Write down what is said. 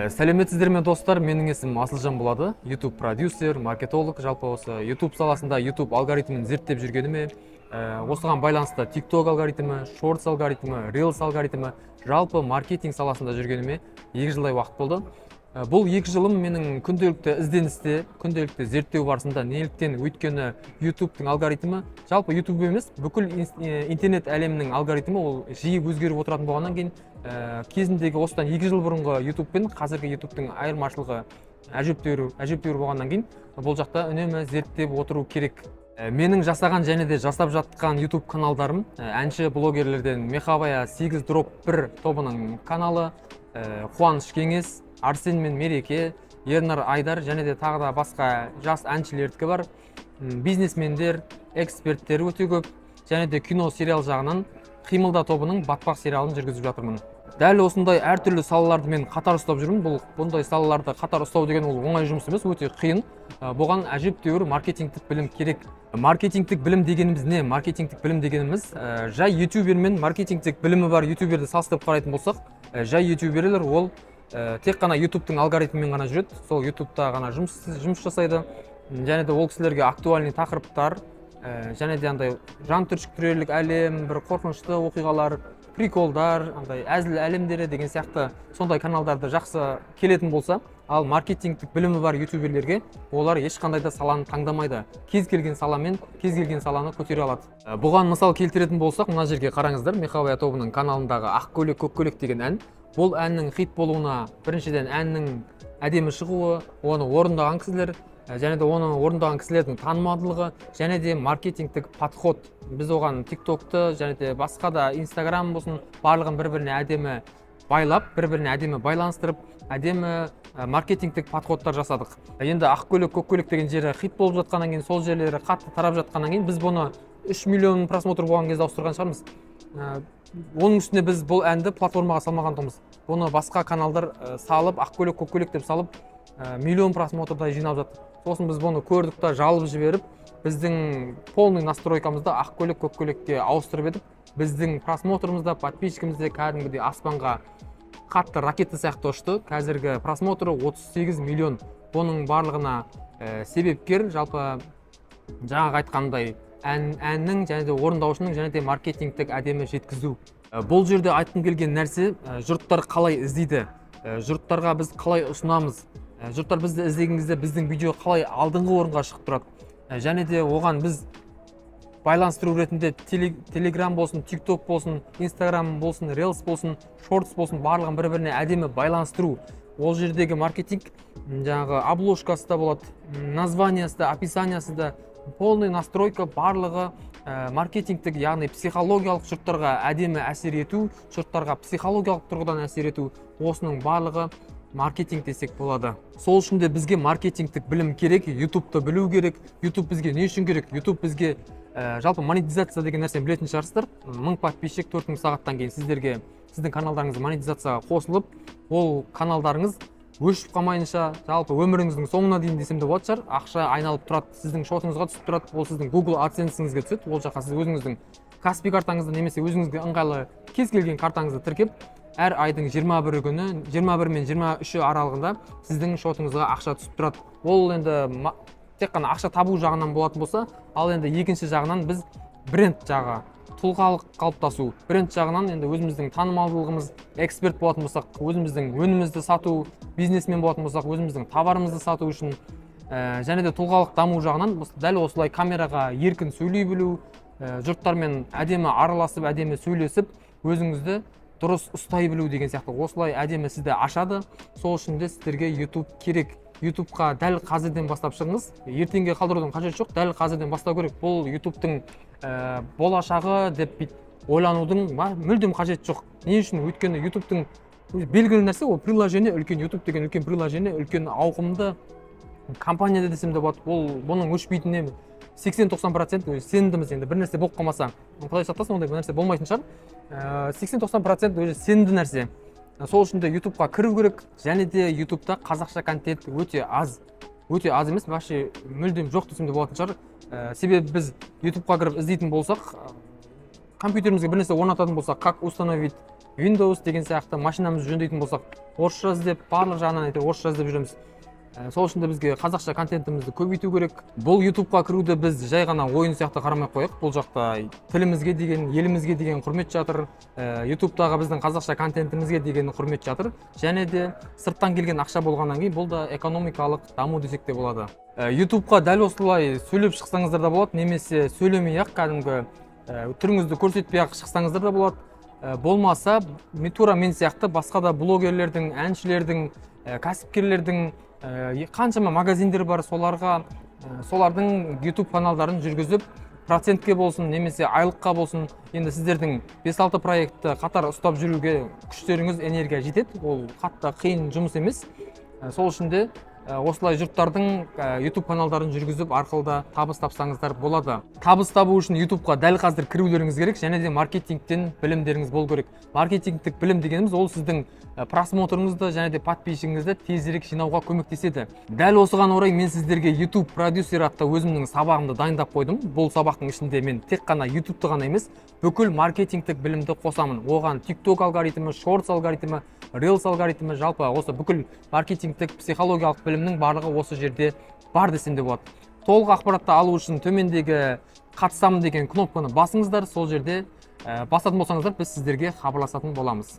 Сәлеметсіздер ме, достар? Менің есімім Асылжан болады. YouTube продюсер, маркетолог, жалпы осы YouTube саласында YouTube алгоритмін зерттеп жүргеніме, осыған байланысты TikTok алгоритмі, Shorts алгоритмі, Reels алгоритмі, жалпы маркетинг саласында жүргеніме 2 жылдай уақыт болды. Бұл 2 жылым менің күнделікті ізденісте, күнделікті зерттеу барысында. Неліктен? Өйткені YouTube'тың алгоритмі, жалпы YouTube емес, бүкіл интернет әлемінің алгоритмі ол жиі өзгеріп отыратын болғаннан кейін, кезіндегі осыдан 2 жыл бұрынғы YouTube пен қазіргі YouTube'тың айырмашылығы әжептәуір болғаннан кейін бұл жақта үнемі зерттеп отыру керек. Менің жасаған және де жасап жатқан YouTube каналдарым, әнші блогерлерден Мехабая 8/1 тобының каналы, Қуаныш Кеңес, Арсен мен Мереке, Ернар Айдар және де тағы да басқа жас әншілердікі бар. Бизнесмендер, эксперттер өте көп және де кино сериал жағынан Қимылда тобының Батпақ сериалын жүргізіп жатырмын. Дәл осындай әртүрлі салаларды мен қатар ұстап жүрмін. Бұндай салаларды қатар ұстау деген ол оңай жұмыс емес, өте қиын. Бұған әжептәуір маркетингтік білім керек. Маркетингтік білім дегеніміз не? Маркетингтік білім дегеніміз, жай ютубер мен маркетингтік білімі бар ютуберді салыстырып қарайтын болсақ, жай ютуберлер ол тек қана ютубтың алгоритмімен ғана жүреді, сол ютубта ғана жұмыс жасайды. Және де ол кісілерге актуальный тақырыптар, және де андай жан түршіктірерлік әлем, бір қорқынышты оқиғалар, приколдар, андай әзіл әлемдері деген сияқты сондай каналдарды жақсы келетін болса, ал маркетингтік білімі бар ютуберлерге олар ешқандай да саланы таңдамайды. Кез келген саламен кез келген саланы көтере алады. Бұған мысал келтіретін болсақ, мына жерге қараңыздар, Мехабая тобының каналындағы Ақ көйлек, көк көйлек деген ән. Бұл әннің хит болуына біріншіден әннің әдемі шығуы, оны орындаған кісілер, және де оны орындаған кісілердің танымалдылығы, және де маркетингтік подход. Біз оған TikTokты және де басқа да Instagram болсын, барлығын бір-біріне әдемі байлап, бір-біріне әдемі байланыстырып, әдемі маркетингтік подходтар жасадық. Енді Ақ көйлек, көк көйлек деген жері хит болып жатқаннан кейін, сол жерлері қатты тарап жатқаннан кейін біз бұны 3 миллион просмотр болған кезде ауыстырған шығармыз. Оның үстіне біз бұл әнді платформаға салмаған тұғынбыз. Бұны басқа каналдар салып, Ақ көйлек, көк көйлек деп салып, миллион просмотрдай жинап жатты. Сосын біз бұны көрдік та жалып жіберіп, біздің полный настройкамызды Ақ көйлек, көк көйлекке ауыстырып едік. Біздің просмотрымыз да, подписчигіміз де кәдімгідей аспанға қатты ракета сияқты ұшты. Қазіргі просмотры 38 миллион. Бұның барлығына себепкер жалпы жаңағы айтқандай әннің және де орындаушының және де маркетингтік әдемі жеткізу. Бұл жерде айтқым келген нәрсе, жұрттар қалай іздейді, жұрттарға біз қалай ұсынамыз, жұрттар бізді іздеген кезде біздің видео қалай алдыңғы орынға шығып тұрады, және де оған біз байланыстыру ретінде Telegram болсын, TikTok болсын, Instagram болсын, Reels болсын, Shorts болсын, барлығын бір-біріне әдемі байланыстыру. Ол жердегі маркетинг, жаңағы обложкасы да болады, названиясы да, описаниясы да, полный настройка, барлығы, маркетингтік, яғни психологиялық жұрттарға әдемі әсер ету, жұрттарға психологиялық тұрғыдан әсер ету, осының барлығы маркетинг десек болады. Сол үшін де бізге маркетингтік білім керек, YouTube'ты білу керек. YouTube бізге не үшін керек? YouTube бізге, жалпы монетизация деген нәрсені білетін шығарсыздар. 1000 подписчик 4000 сағаттан кейін сіздің каналдарыңыз монетизацияға қосылып, ол каналдарыңыз өшіп қалмайынша, жалпы өміріңіздің соңына дейін десем де болатын шығар, ақша айналып тұрады, сіздің шотыңызға түсіп тұрады, ол сіздің Google AdSense-іңізге түседі. Ол жаққа сіз өзіңіздің Kaspi картаңызды немесе өзіңізге ыңғайлы кез келген картаңызды тіркеп, әр айдың 21 күні, 21 мен 23 аралығында сіздің шотыңызға ақша түсіп тұрады. Ол енді тек қана ақша табу жағынан болатын болса, ал енді екінші жағынан біз бренд жағы, тұлғалық қалыптасу, бренд жағынан енді өзіміздің танымалдылығымыз, эксперт болатын болсақ, өзіміздің өнімімізді сату, бизнесмен болатын болсақ, өзіміздің товарымызды сату үшін, және де тұлғалық даму жағынан дәл осылай камераға еркін сөйлей білу, жұрттармен әдемі араласып, әдемі сөйлесіп, өзіңізді дұрыс ұстай білу деген сияқты осылай әдемі сізді ашады. Сол үшін де сіздерге YouTube керек. YouTube'қа дәл қазірден бастап шығыңыз, ертеңге қалдырудың қажеті жоқ, дәл қазірден бастау керек. Бұл YouTube'тың, болашағы деп бүйтіп ойланудың мүлдем қажеті жоқ. Не үшін? Өйткені YouTube'тың белгілі нәрсе, ол приложение, үлкен YouTube деген үлкен приложение, үлкен ауқымды компания десем де болады. Ол бұның өшпейтініне сексен-тоқсан процент өзі сенімдіміз. Енді бір нәрсе болып қалмаса, Құдай сақтасын, ондай бір нәрсе болмайтын шығар. 80-90 процент өзі сенімді нәрсе. Сол үшін де YouTube'қа кіру керек. Және де YouTube'та қазақша контент өте аз. Өте аз емес, вообще мүлдем жоқ десем де болатын шығар. Себебі біз YouTube'қа кіріп іздейтін болсақ, компьютерімізге бір нәрсе орнататын болсақ, как установить Windows деген сияқты машинамызды жөндейтін болсақ, орысша іздеп, барлық жағынан әйтеуір орысша іздеп жүреміз. Сол үшін де бізге қазақша контентімізді көбейту керек. Бұл YouTube-қа кіруді біз жай ғана ойын сияқты қарамай қояйық. Бұл жақта тілімізге деген, елімізге деген құрмет жатыр. YouTube-тағы біздің қазақша контентімізге деген құрмет жатыр. Және де сырттан келген ақша болғаннан кейін бұл да экономикалық даму десек те болады. YouTube-қа дәл осылай сөйлеп шықсаңыздар да болады, немесе сөйлемей-ақ кәдімгі түріңізді көрсетпей-ақ шықсаңыздар да болады. Болмаса, тура мен сияқты басқа да блогерлердің, әншілердің, кәсіпкерлердің, қаншама магазиндер бар, солардың YouTube каналдарын жүргізіп, процентке болсын, немесе айлыққа болсын, енді сіздердің 5-6 проектті қатар ұстап жүруге күштеріңіз, энергия жетеді. Ол қатты қиын жұмыс емес. Сол үшін де осылай жұрттардың YouTube каналдарын жүргізіп арқылы да табыс тапсаңыздар болады. Табыс табу үшін YouTube-қа дәл қазір кірулеріңіз керек, және де маркетингтен білімдеріңіз болу керек. Маркетингтік білім дегеніміз ол сіздің просмотрыңызды және де подписчигіңізді тезірек жинауға көмектеседі. Дәл осыған орай мен сіздерге YouTube продюсер атты өзімнің сабағымды дайындап қойдым. Бұл сабақтың ішінде мен тек қана YouTube-ты ғана емес, бүкіл маркетингтік білімді қосамын. Оған TikTok алгоритмі, Shorts алгоритмі, Reels алгоритмі, жалпы осы бүкіл маркетингтік, психологиялық білімнің барлығы осы жерде бар десем де болады. Толық ақпаратты алу үшін төмендегі қатысамын деген кнопканы басыңыздар, сол жерде басатын болсаңыздар біз сіздерге хабарласатын боламыз.